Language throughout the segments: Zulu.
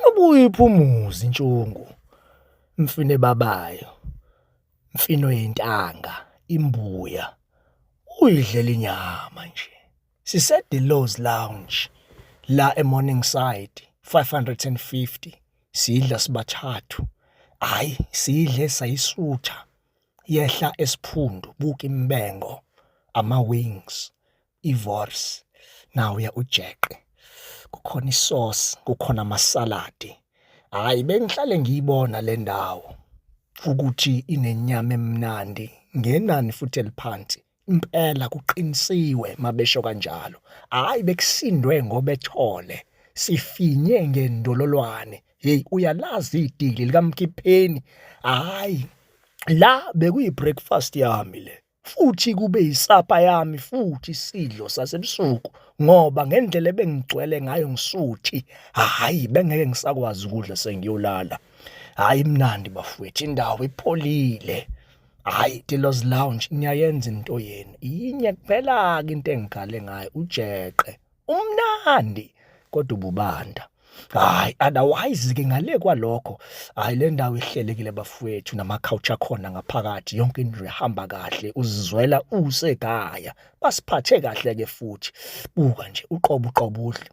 Ubuye iphumuze intshungu mfino ebabayo mfino yentanga imbuya uyidlela inyama nje. Sise Delos Lounge la eMorningside 550 sidla sibathathu. Hayi sidle sayisutha yehla esiphundu buka imbengo ama wings ivors nawuya ujeqe kukhona isauce kukhona amasaladi hayi bengihlale ngiyibona le ndawo ukuthi inenyama emnandi ngenani futhi eliphansi impela kuqinisiwe mabesho kanjalo hayi bekusindwe ngobethole sifinye ngendololwane hey uyalazi idili likamkhipheni hayi la bekuyi breakfast yami le futhi kube yisapa yami futhi isidlo sasebusuku ngoba ngendlela ebengigcwele ngayo ngisuthi hhayi bengeke ngisakwazi ukudla sengiyolala hhayi imnandi bafowethu indawo ipholile hhayi Delos Lounge niyayenza into yenu yinye kuphela-ke into engikhale ngayo ujeqe umnandi kodwa ububanda hayi otherwise ke ngale kwalokho hayi le ndawo ihlelekile bafowethu nama-couch akhona ngaphakathi yonke indlu ihamba kahle uzizwela usekhaya basiphathe kahle ke futhi buka nje uqobo uqobo udle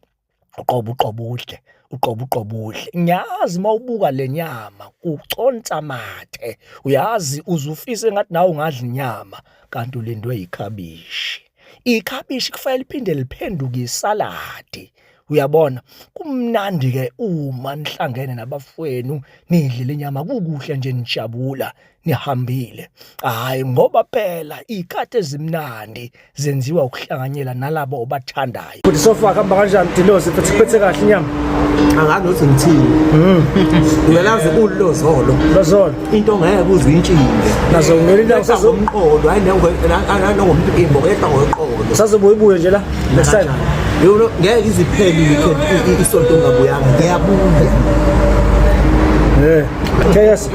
uqobo uqobo udle uqobo uqobo udle ngiyazi mawubuka le nyama kuconsa mathe uyazi uzufise ngathi nawe ungadla inyama kanti ulindwe yikhabishi Ikhabishi kufanele liphinde liphenduke isaladi. Uyabona kumnandi ke uma nihlangene nabafowenu nidlile inyama kukuhle nje nijabula nihambile. Hayi ngoba phela izikhathi ezimnandi zenziwa ukuhlanganyela nalabo obathandayo. Futhi sofa kuhamba kanjani Dilozi futhi kuphethe kahle inyama. Angazi nokuthi ngithini. Uyalazi ulozolo. Lozolo. Into ngeke uze uyintshinge. Nazo ngeke indawo sazo umqondo hayi nangomphimbo yehla ngoqondo. Sazobuya ibuye nje la next time. Yebo ngeke iziphele weekend isonto ngabuyanga ngiyabuya. Eh. KS.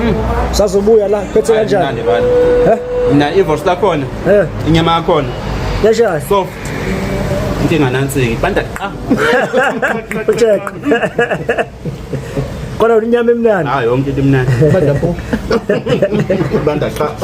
Sazobuya la phethe kanjani? Eh? Mina ivoice lakhona. Eh. Inyama yakhona. Yashaya. Soft. Into enganansi ibanda qa. Ucheck. Kona inyama emnandi. Hayi yonke into imnandi. Banda mpo. Banda qa.